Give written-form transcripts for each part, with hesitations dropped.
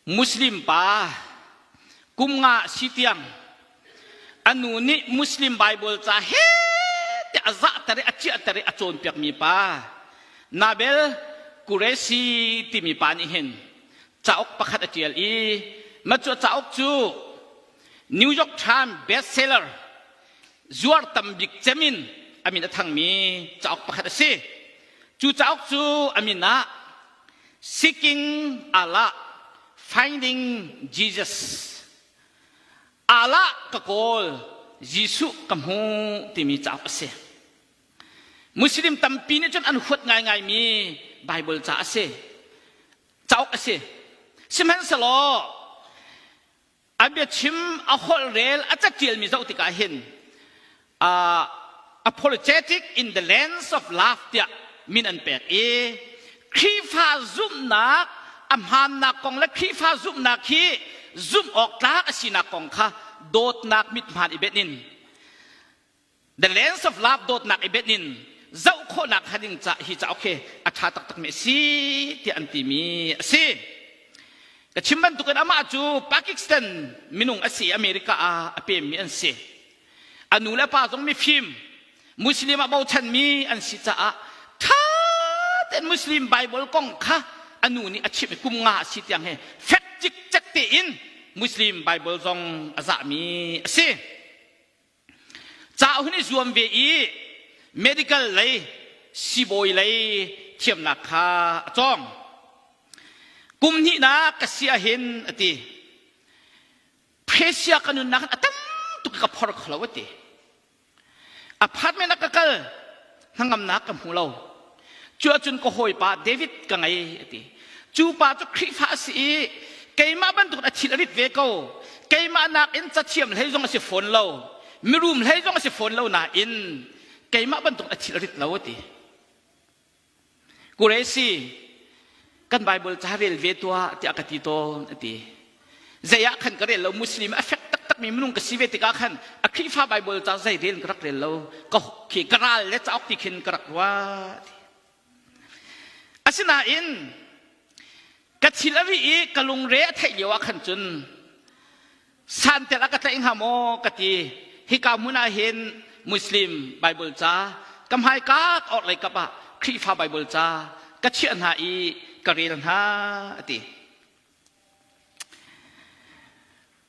Muslim pa kum nga si tiang a nu nih Muslim Bible ca he te a zahter i a ciahter i a cawnpiakmi pa Nabel Qureshi timi pa nih hin cauk pakhat a ṭial i mah cu cauk cu New York Times bestseller zuar tam bik cem in a min a thangmi cauk pakhat a si. Cu cauk cu a min ah Seeking Allah, Finding Jesus. Allah ka kawl, Jesuh ka hmu timi cauk a si. Muslim tampi nih cun an huat ngaingaimi Bible ca a si. Cauk a si. Sihmanhsehlaw a biachim a holhrel a catialmi zoh tikah hin uh, apologetic in the lens of love tiah min an pek i Khrihfa zumhnak a hmaannak kong le Khrihfa zumhnak hi zumh awk tlak a sinak kong kha dawtnak mithmaan i benh in The Lens of Love dawtnak i benh in zoh khawhnak hnga ding ca hi cauk hi a ṭha taktakmi a si tiah an timi a si. Ka chim bantukin amah cu Pakistan minung a si i America ah a pemmi an si. A nu le pa zong mifim, Muslim ah bochanmi an si caah ṭha tein Muslim Bible kong kha a nu nih a chimh i kum nga a si tiang hi fek cikcek tein Muslim Bible zong a zahmi a si. Ca hun i zuam ve i medical lei siibawi lei thiamnak kha a cawng. Kum hnihnak ka si ahhin a ti. Presia ka nunnak a tam tuk ka phor kho lo a ti. Apartment ah ka kal hnangamnak ka hmu lo. Cu ahcun ka hawipa David ka ngei a ti. Cu pa cu Khrihfa a si i keimah bantuk a thil a rit ve ko. Keimah nakin cathiam hlei zong a si fawn lo. Mirum hlei zong a si fawn lo nain keimah bantuk a thil a rit lo a ti. Kuresi kan Bible ca rel ve tuah tiah ka ti tawn a ti. Zei ah khan ka rel lo Muslim a fek taktakmi minung ka si ve tikah khan a Khrihfa Bible ca zei rel ka rak rel lo ka khi ka ral le cauk ti khin ka rak ruah. Asinain ka thil a ri i ka lungre a theih lio ah khan cun santel a ka tlaih hnga maw ka ti hika hmun ah hin Muslim Bible ca ka hmaika orhlei kap ah Khrihfa Bible ca ka chiah hna i ka rel hna a ti.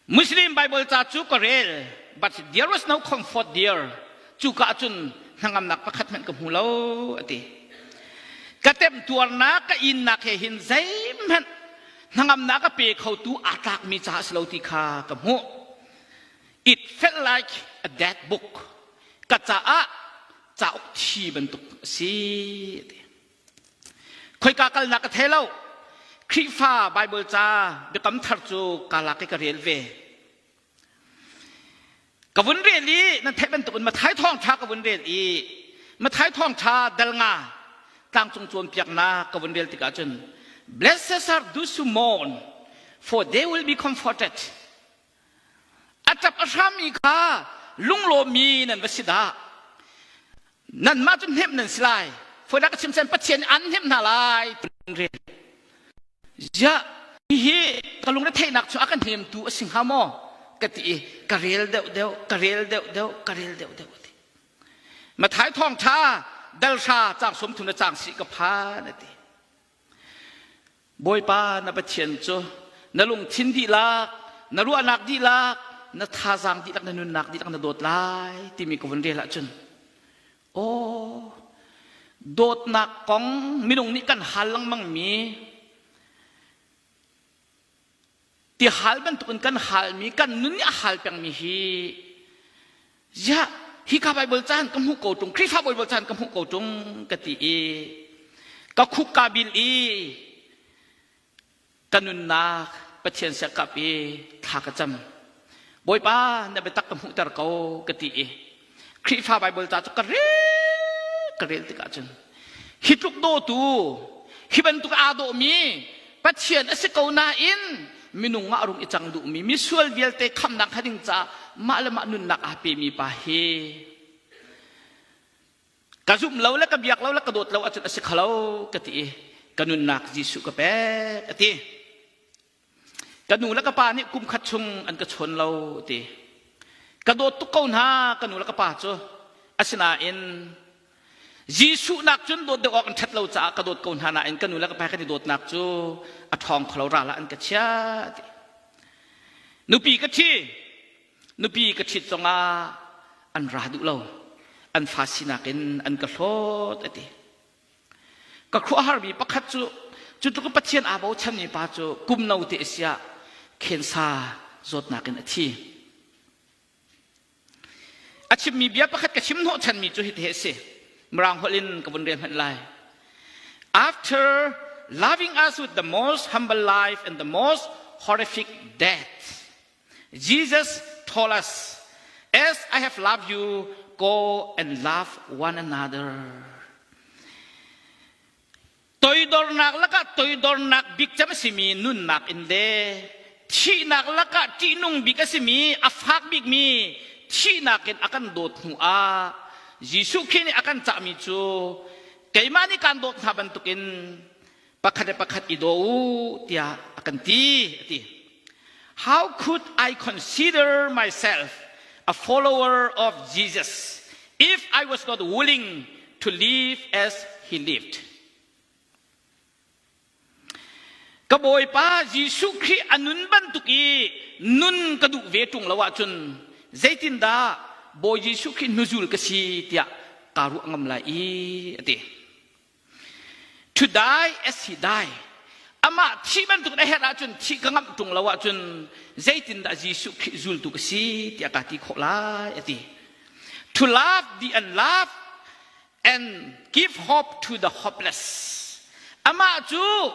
Muslim Bible ca cu ka rel but there was no comfort there cuka ahcun hnangamnak pakhat hmanh ka hmu lo a ti ka temtuarnak ka innak he hin zeihmanh hnangamnak a pe khotu aa tlakmi ca a si lo ti kha ka hmuh it felt like a dead book ka caah cauk thi bantuk a si a ti Khoika kalnak ka thei lo. Khrihfa Bible ca biakam thar cu ka lak i ka rel ve. Ka vun rel i nan theih bantukin Mathai thawngṭha ka vun rel i Mathai thawngṭha dal nga tlangcung cawnpiaknak ka vun rel tikah cun Blessed are those who mourn, for they will be comforted. A ṭap a hrammi kha lunglawmmi nan va si dah. Nanmah cu hnemh nan si lai. Fawinak ka chim sen Pathian nih an hnemh hna lai. Rel. Ziah hihi ka lungre theihnak cu a ka hnemtu a si hnga maw? Ka ti i ka rel deuh deuh, ka rel deuh deuh, ka rel deuh deuh a ti. Mathai thawngṭha dal hra caang sawm thum le caang si ka phan a ti. Bawipa na Pathian cu na lungthin dihlak, na ruahnak dihlak, na thazaang dihlak, na nunnak dihlak na dawt lai timi ka vun rel ahcun aw dawtnak kong minung nih kan hal lengmangmi tihal bantukin kan halmi kan nun nih a hal pengmi hi ziah hika Bible caan ka hmuh ko ṭung Khrihfa Bible caan ka hmuh ko ṭung ka ti i ka khuk ka bil i ka nunnak Pathian siakap i thla ka cam Bawipa na biatak ka hmuhter ko ka ti i Khrihfa Bible ca cu ka rel ka rel tikah cun hi tluk dawtu hi bantuk aa dawhmi Pathian a si ko nain minung ah rung i cang duhmi misual vialte khamnak hnga ding caah mah le mah nunnak aa pemi pa hi ka zumh lo le ka biak lo le ka dawt lo ahcun a si kho lo ka ti i ka nunnak Jesuh ka pek a ti. Ka nu le ka pa nih kum khat chung an ka chawn lo ti. Ka dawt tuk ko hna ka nu le ka pa cu. Asinain Jesuh nak cun dawt deuh awk an ṭhat lo caah ka dawt ko hna nain ka nu le ka pa kan i dawtnak cu a ṭhawng kho lo ral ah an ka chiah ti. Nupi ka ṭhi. Nupi ka ṭhit zongah an ra duh lo. An fa sinak in an ka hlawt a ti. Ka khuaharmi pakhat cu cu tluk Pathian aa bochanmi pa cu kum no te a si ah khensa zawtnak in a thi. A chimmi bia pakhat ka chim hnawhchanmi cu hiti hi a si. Mirang holh in ka vun rel hmanh lai. After loving us with the most humble life and the most horrific death, Jesus told us, As I have loved you, go and love one another. Toidornak lakah toidornak bik cem a simi nunnak in le thihnak lakah ṭihnung bik a simi a fak bikmi thihnak in a kan dawt hnu ah Jesuh Khrih nih a kan cahmi cu keimah nih kaan dawt hna bantukin pakhat le pakhat i daw u tiah a kan ti a ti. How could I consider myself a follower of Jesus if I was not willing to live as he lived? Ka Bawipa Jesuh Khrih a nun bantuk i nun ka duh ve ṭung lo ahcun zeitindah Bawi Jesuh Khrih hnuzul ka si tiah kaa ruah ngam lai i a ti. To die as he die. Amah thih bantuk a herh ahcun thih ka ngamh ṭung lo ahcun zeitindah Jesuh Khrih zultu ka si tiah kaa ti khawh lai a ti. To love the unloved and give hope to the hopeless. Amah cu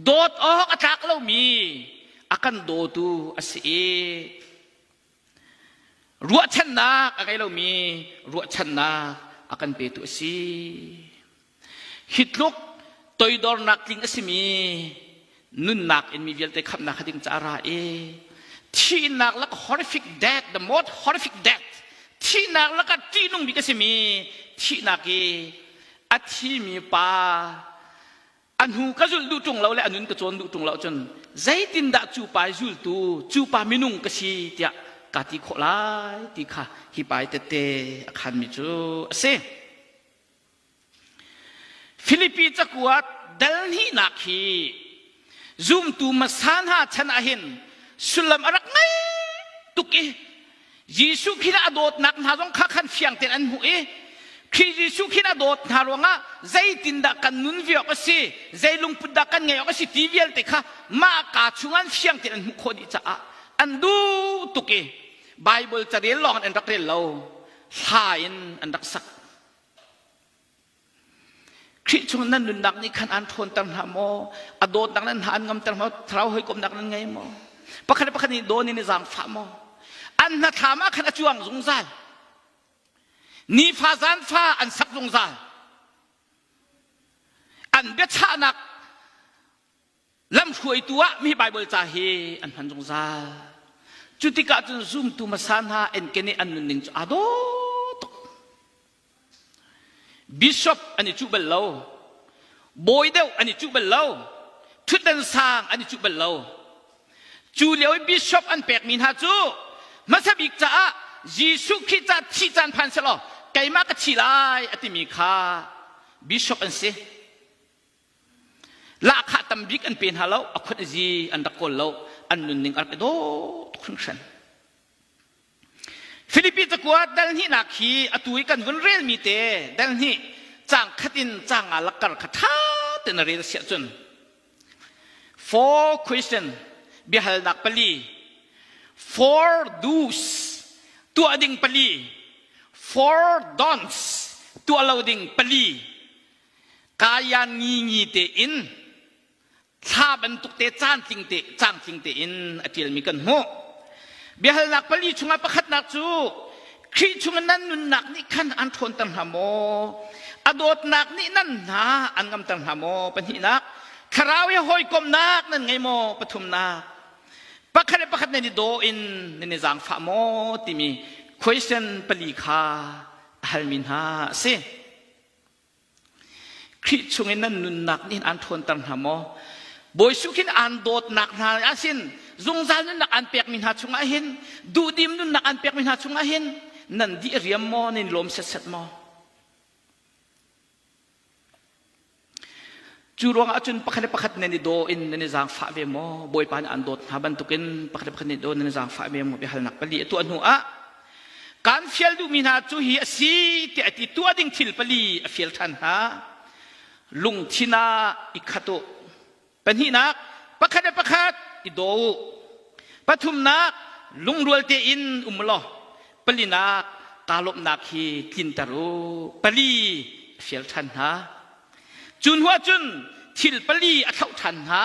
dawt awk a tlak lomi a kan dawtu a si i Ruahchannak a ngei lomi ruahchannak a kan petu a si. Hi tluk toidornak tling a simi nunnak in mi vialte khamhnak ding ca ra i thihnak lak horrific death, the most horrific death, thihnak lakah ṭihnung bik a simi thihnak i a thimi pa a hnu ka zulh duh ṭung lo le a nun ka cawn duh ṭung lo cun zeitindah cu pa zultu cu pa minung ka si tiah ka ti khawh lai ti kha hi pa i tette a khanmi cu a si. Filipi cakuat dal hnihnak hi zumtu hmasa hna chan ah hin sullam a rak ngei tuk i Jesuh khin a dawtnak hna zong kha khan fiang tein an hmuh i Khrih Jesuh khin a dawt hna ruangah zeitindah kan nun ve awk a si, zei lungput dah kan ngeih awk a si ti vialte kha mah kaa chung an fiang tein an hmuh khawh dih caah an duh tuk i Bible carel lawng in an rak rel lo, hla in an rak sak. Khrih chung nan nunnak nih khan aan ṭhawnter hna maw? A dawtnak nan hna an ngamter maw? Thlarau hawikomhnak nan ngei maw? Pakhat le pakhat nih dawn in i zaangfah maw? An hnathlam ah khan a cuang zungzal. Nifa zanfa an sak zungzal. An biachahnak lamhruaitu ah mi Bible ca hi an hman zungzal. Cu tikah cun zumtu hmasa hna enken i an nunning cu aa dawh tuk. Bishop an i cuh bal lo. Bawi deuh an i cuh bal lo. Ṭhutdan sang an i cuh bal lo. Cu lio i bishop an pekmi hna cu hmasa bik caah Jesuh Khrih ca thih caan phan selaw keimah ka thi lai a timi kha bishop an si. Lahkhah tam bik an pe hna lo, a khuat zi an rak kawl lo, an nunning a rak i dawh tuk hringhran. Filipi cakuat dal hnihnak hi atu i kan vun relmi te dal hnih caang khat in caang nga lakkar kha ṭha tein a rel siah cun four question biahalnak pali four do's tuah ding pali four don'ts tuah lo ding pali kaya ngi ngi te in thla bantuk te caan tling te cang tling tein a ṭialmi kan hmuh. Biahalnak pali chungah pakhatnak cu Khrih chung nan nunnak nih khan an ṭhawnter hna maw? A dawtnak nih nan hna an ngamter hna maw? Pahnihnak, thlarau he hawikomhnak nan ngei maw? Pathumnak, pakhat le pakhat nan i daw in nan i zaangfah maw? timi question pali kha a halmi hna a si. Khrih chungin nan nunnak nih an ṭhawnter hna maw? Bawi Jesuh khin aan dawtnak hna asin. zungzal nunnak an pekmi hna chungah hin duhdim nunnak an pekmi hna chungah hin nan dih riam maw nan lawm setset maw? Cu ruangah cun pakhat le pakhat nan i daw in nan i zaangfah ve maw? Bawipa nih an dawt hna bantukin pakhat le pakhat nan i daw nan i zaangfah ve maw? Biahalnak pali a tuah hnu ah kan fial duhmi hna cu hi a si tiah a ti tuah ding thil pali a fial ṭhan hna. Lungthin ah i khat u. Pahnihnak, pakhat le pakhat i daw u. Pathumnak, lungrual tein um law. Palinak, kaa lawmhnak hi tlinter u. Pali a fial ṭhan hna. Cu hnuah cun thil pali a thlauh ṭhan hna.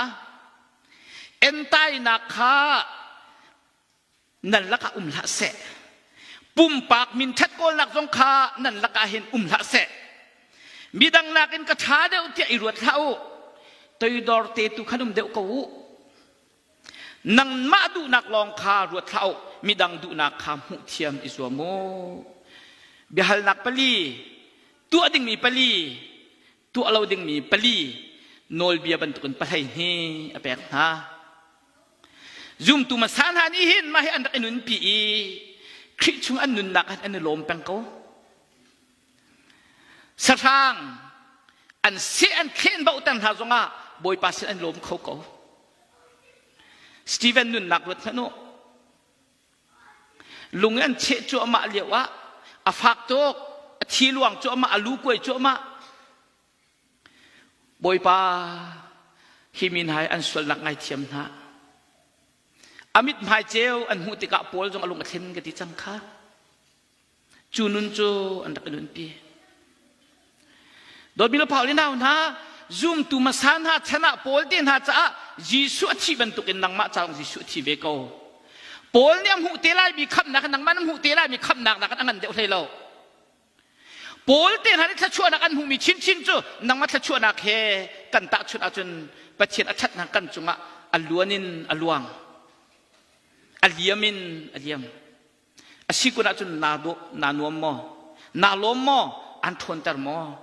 Entainak kha nan lakah um hlah seh. Pumpak minṭhat kawlnak zong kha nan lakah hin um hlah seh. Midang nakin ka ṭha deuh tiah i ruat hlah u. Toidor te tu khan um deuh ko u. Nangmah duhnak lawng kha ruat hlah u. Midang duhnak kha hmuh thiam i zuam u. Biahalnak pali, tuah dingmi pali, tuah lo dingmi pali, nawlbia bantukin pahlei hi a pek hna. Zumtu hmasa hna nih hin mah hi an rak i nunpi i Khrih chung an nunnak ah an i lawm peng ko. Sahrang an seh an thlen bohter hna zongah Bawipa sin an lawm kho ko. Stephen nunnak ruat hmanh u. Lung an cheh cuahmah lio ah a fak tuk, a thi luang cuahmah, a lu kuai cuahmah. Bawipa, hi mi hna hi an sualnak ngaithiam hna. A mithmai ceu an hmuh tikah Paul zong a lung a thlen ka ti cang kha. Cu nun cu an rak i nunpi. Dawtmi le Paul nau hna, zumtu hmasa hna chan ah Paul te hna caah Jesuh a thih bantukin nangmah caah Jesuh a thi ve ko. Paul nih a hmuh te laimi khamhnak nangmah na hmuh te laimi khamhnak nakin a ngan deuh hlei lo. Paul te hna nih thluachuahnak an hmuhmi chinchin cu nangmah thluachuahnak he kan tahchunh ahcun Pathian a ṭhatnak kan cungah a luan in a luang, a liam in a liam. A si kun ahcun naa dawh, naa nuam maw? Naa lawm maw? An ṭhawnter maw?